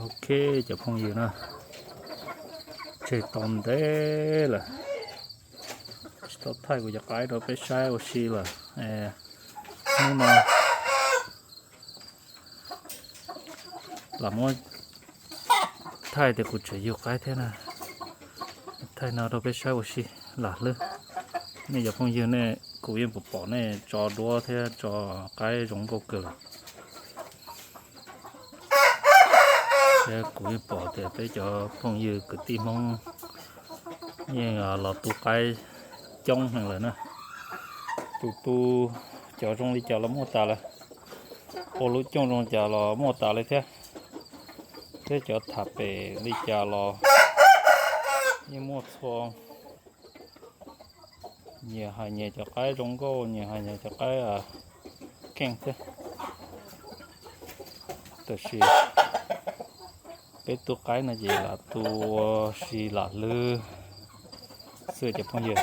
Ok, cov phooj ywg na, tseg tau ntev lawm, tsis tau thaij kuv cov qaib rau peb saib ua si lawm. Hnub no lam muab thaij tias kuv tseem yug qaib thiab na, thaij no rau peb saib ua si lam hlwb. Nej cov phooj ywg nej, kuv yeej pom pom nej tso duab thiab tso qaib zoo nkauj kawg lawm. Thiab kuv yeej pom tias peb cov phooj ywg kwv tij Hmoob yeej los tu qaib coob heev lawm na. Tus tu cov zoo li cas los muaj tas lawm, ua lub cooj zoo cas los muaj tas li thiab. Thiab cov tham pem li cas los yeej muaj txhua. Nyias hais nyias cov qaib zoo nkauj, nyias hais nyias cov qaib keej thiab. Tab sis peb tu qaib no ces lam tu ua si lam hlwb xwb cov phooj ywg.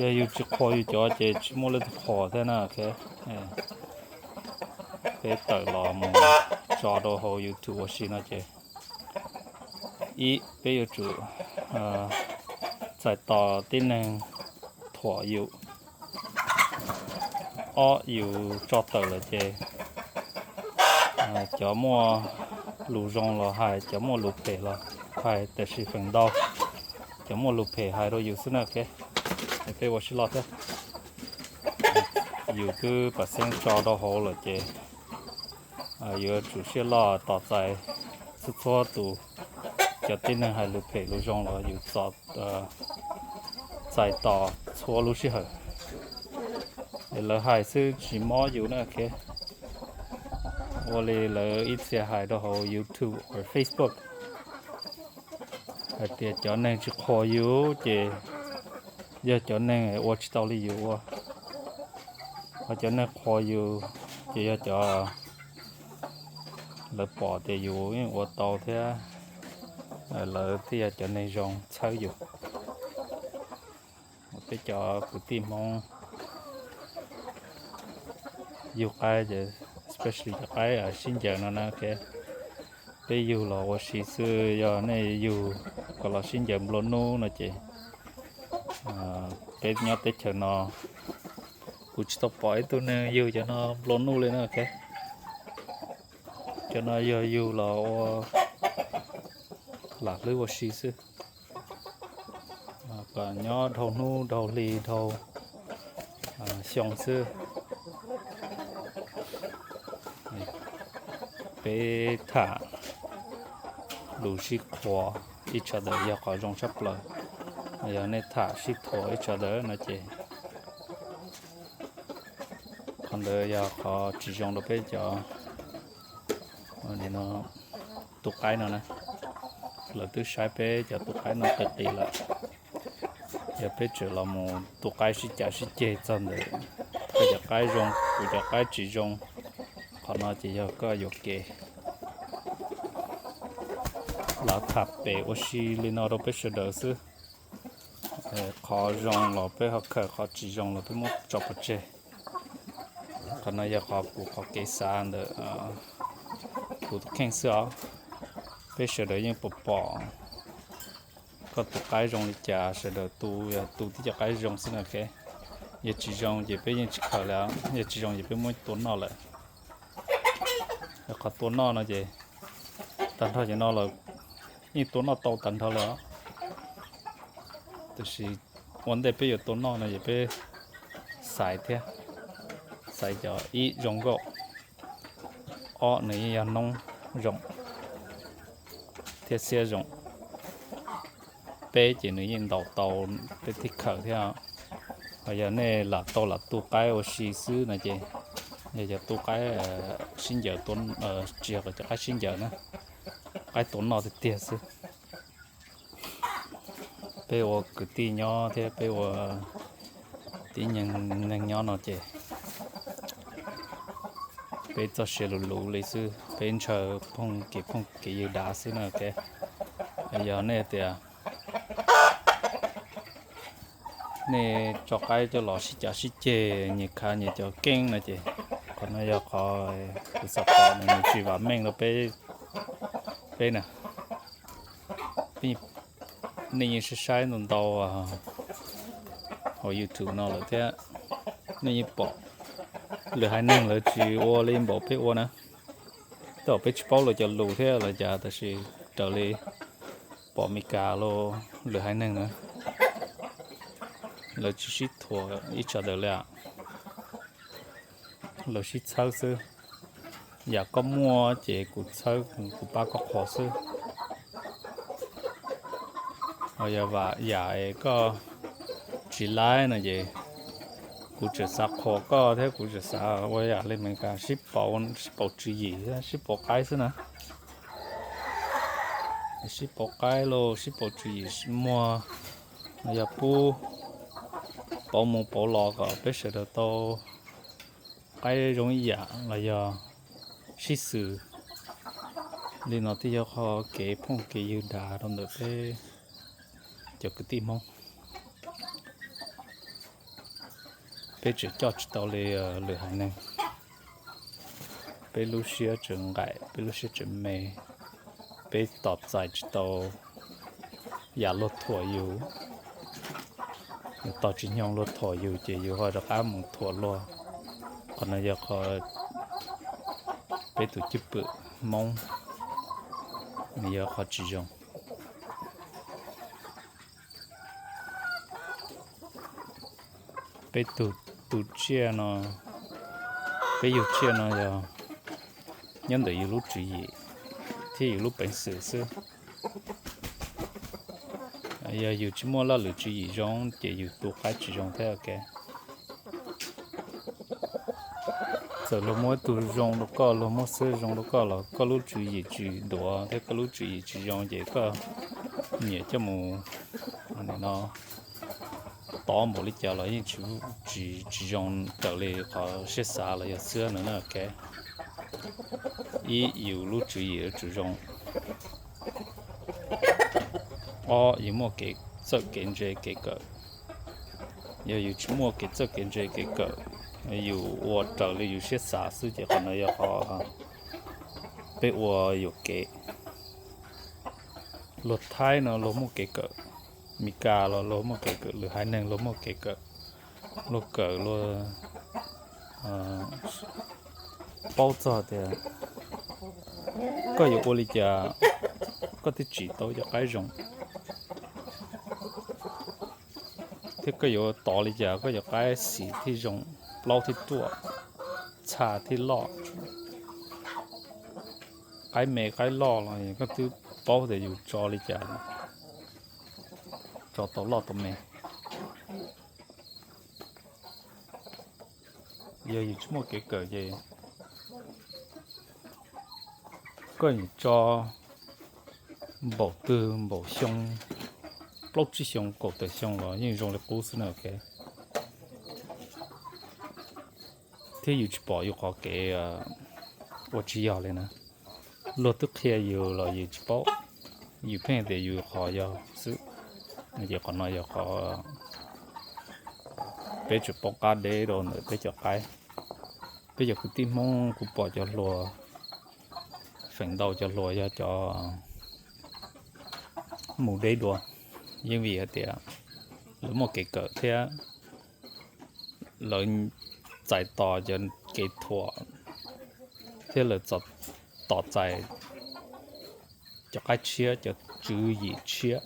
Yog yus tsis qhuas yus cov ces tsis muaj leej twg qhuas thiab na. Peb tawm los mus tso rau hauv YouTube ua si no ces ib, peb yuav tsum txais tos tib neeg thuam yus. Ob, yus tso tawm lawm ces cov muaj lus zoo los hais, cov muaj lus phem los hais, tab sis feem ntau cov muaj lus phem hais rau yus xwb na. Ok, peb ua sib loj thiab. Yus twb pam xeeb tso rau hauv lawm ces yuav tsum sib loj tos txais txhua txhua tus, cov tib neeg hais lus phem lus zoo los yus txais tos txhua lub sij hawm. Lawv hais xwb tsis mob yus na. Ok, ua li lawv ib txhia hais rau hauv YouTube or Facebook hais tias cov neeg tsis qhuas yus ces yog cov neeg ua tsis tau li yus ua, ho cov neeg qhuas yus ces yog cov lawv pom tias yus yeej ua tau thiab, lawv thiaj yog cov neeg zoo txhawb yus. Peb cov kwv tij Hmoob yug qaib ces especially cov qaib sib ncaws no na. Ok, peb yug los ua si xwb, yog nej yug kom los sib ncaws nplua nuj no ces peb nyob teb chaws no kuv tsis tau pom ib tug neeg yug cov no nplua nuj li na. Ok, cov no yog yug los ua lam hlwb ua si xwb, kom nyob dhau hnub dhau hli dhau xyoo xwb. Peb tham lus sib qhuas each other yog qhov zoo tshaj plaws. Yog nej tham sib thuam each other no ces qhov ntawd yog qhov tsis zoo rau peb cov tu qaib no na. Lawv twb saib peb cov tu qaib no qis qis lawm, yog peb tseem los mus tu qaib sib cav sib ceg txog ntawm koj cov qaib zoo kuv cov qaib tsis zoo, qhov no ces yog koj yuam kev. Los tham pem ua si li no rau peb sawv daws xwb. Qhov zoo los peb ho khaws, qhov tsis zoo los peb muab tso pov tseg. Qhov no yog qhov kuv qhov kev xav ntawm kuv tus kheej xwb os. Peb sawv daws yeej pom pom koj tus qaib zoo li cas, sawv daws tu yog tu tib co qaib zoo xwb na. Ok, yog tsis zoo ces peb yeej tsis khaws lawm, yog tsis zoo ces peb muab tua noj lawm. Qhov tua noj no ces tag nrho cov no los yeej tua noj tau tag nrho lawm os. Tab sis ua ntej peb yuav tua noj no ces peb xaiv thiab, xaiv cov ib zoo nkauj, ob nws yeej yog noob zoo thiab xiab zoo, peb ces nws yeej ntaus tau peb thiaj khaws thiab. Ho yog nej lam tau lam tu qaib ua si xwb no ces yog cov tu qaib sib ncaws, tsis yog cov qaib sib ncaws na, qaib tua noj tiag tiag xwb. Peb ua kwv tij nyob thiab peb ua tib neeg nyob no ces peb txoj sia luv luv li xwb, peb ntshaw phooj kev phooj kev ywg dav xwb na. Ok, yog nej tias nej tso qaib coj los sib cav sib ceg nyias khav nyias cov keeb no ces Qhov no yog qhov kuv xav pom no, nws tsis vam meej rau peb, peb na. Nej yeej saib saib ntau ntau hauv YouTube no lawm thiab, nej yeej pom lwm haiv neeg lawv tsis ua li npaum peb ua na. Tej zaum peb tsis paub lawv cov lus thiab los cas, tab sis raws li pom Meskas los lwm haiv neeg na, lawv tsis sib thuam each other li. Lawv sib txhawb xwb. Yam koj muaj ces kuv txhawb, kuv pab koj qhuas xwb. Ho yog yam koj tsis laib no ces kuv tseem xav qhuas koj thiab kuv tseem xav ua yam li Meskas, sib pauv tswv yim, sib pauv qaib xwb na. Sib pauv qaib los sib pauv tswv yim muag, yog pub pauv mus pauv los kom peb sawv daws tau qaib zoo ib yam los yog sib xws. Li no twb yog qhov kev phooj kev ywg dav rau ntawm peb cov kwv tij Hmoob. Peb tseem coj tsis tau li lwm haiv neeg. Peb lub siab tseem nqaim, peb lub siab tseem me, peb tos txais tsis tau yam luag thuam yus, tos tsis nyoog luag thuam yus ces yus ho rov qab mus thuam luag. Qhov no yog qhov peb tus cwj pwm Hmoob, nws yog qhov tsis zoo. Peb tu, tu tsiaj no, peb yug tsiaj no yog nyob ntawm yus lub tswv yim thiab yus lub peev xwm xwb. Yog yus tsis muaj laj lwm tswv yim zoo ces yus tu qaib tsis zoo thiab. Txawm luag muab ib tug zoo rau koj, luag muab xwb zoo rau koj los koj lub tswv yim tsis duav thiab koj lub tswv yim tsis zoo ces koj nyiam coj mus no tov npaum li cas los yeej tsis, tsis zoo raws li qhov siab xav los yog xwb no na. Ib, yus lub tswv yim yuav tsum zoo. Ob, yus muaj kev txawj kev ntse kev kawm. Yog yus tsis muaj kev txawj kev ntse kev kawm, yus ua raws li yus siab xav xwb ces qhov no yog qhov peb ua yuam kev. Luag Thaib no luag muaj kev kawm, Meskas los luag muaj kev kawm, lwm haiv neeg luag muaj kev kawm. Luag kawm luag paub txog tias koj yuav ua li cas koj thiaj tsim tau cov qaib zoo, thiab koj yuav tov li cas koj cov qaib xim thiaj zoo, plaub thiaj ruaj, txha thiaj loj. Qaib me qaib loj los koj twb paub tias yus tso li cas tso tau loj tau me. Yog yus tsis muaj kev kawm ces koj yeej tso npaum twg npaum xyoo, plaub tsib xyoo kaum tawm xyoo los yeej zoo li qub xwb na. Thiab yus tsis pom yus qhov kev ua tsis yog li na. Luag twb qhia yus los yus tsis paub, yus pheej tias yus qhov yog xwb. No ces qhov no yog qhov peb tseem poob qab deb rau ntawm peb cov qaib. Peb cov kwv tij Hmoob kuv pom cov hluas, feem ntau cov hluas yog cov mus deb dua, yeej vim hais tias lawv muaj kev kawm thiab lawv txais tos cov kev thuam thiab lawv tos txais cov qaib tshiab, cov tswv yim tshiab.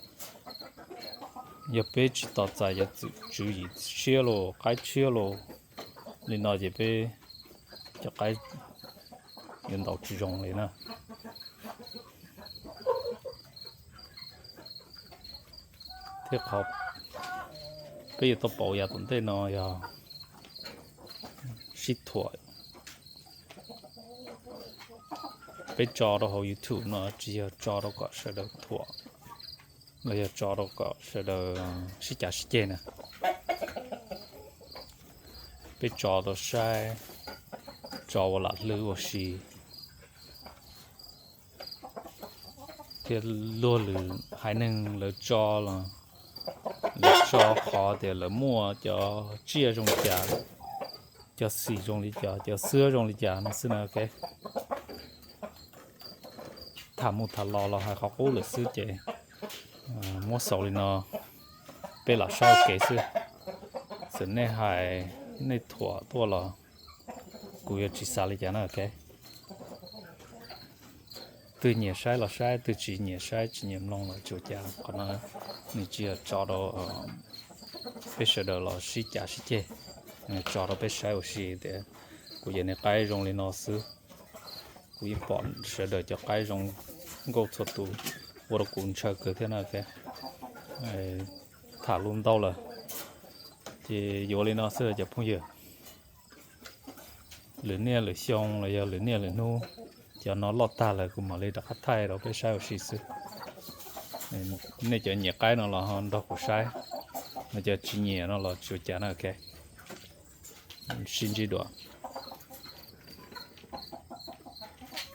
Yog peb tsis tos txais cov tswv yim tshiab los qaib tshiab los li no ces peb cov qaib yuav ntaus tsis zoo li na. Thiab qhov peb yuav tau pauv yav tom ntej no yog sib thuam. Peb tso rau hauv YouTube no tsis yog tso rau kom sawv daws thuam los yog tso rau kom sawv daws sib cav sib ceg na. Peb tso rau saib, tso ua lam hlwb ua si. Thiab luag lwm haiv neeg lawv tso los lawv tso qhov tias lawv muaj cov tsiaj zoo cas, Cov xim zoo li cas, cov xwab zoo li cas no xwb na, ok. Tham mus tham los los hais qhov qub lawm xwb ces muab xaus li no, peb lam saib ua ke xwb. Txawm nej hais nej thuam tuaj los kuv yuav tsis xav li cas na, ok. Twg nyiam saib los saib, twg tsis nyiam saib tsis nyiam mloog los tsis ua cas, qhov no nws tsis yog tso rau peb sawv daws los sib cav sib ceg, tso rau peb saib ua si tias kuv yawm niag qaib zoo li no xwb. Kuv yeej pom sawv daws cov qaib zoo nkauj txhua tus, ua rau kuv ntshaw kawg thiab na, ok. Tham lus ntau lawm ces yuav li no xwb cov phooj ywg. Lwm niaj lwm xyoo los yog lwm niaj lwm hnub, cov no loj tag lawm kuv mam li rov qab thaij rau peb saib ua si xwb. Nej cov nyiam qaib no los ho nrog kuv saib, no cov tsis nyiam no los tsis ua cas na, ok. Sib ntsib dua.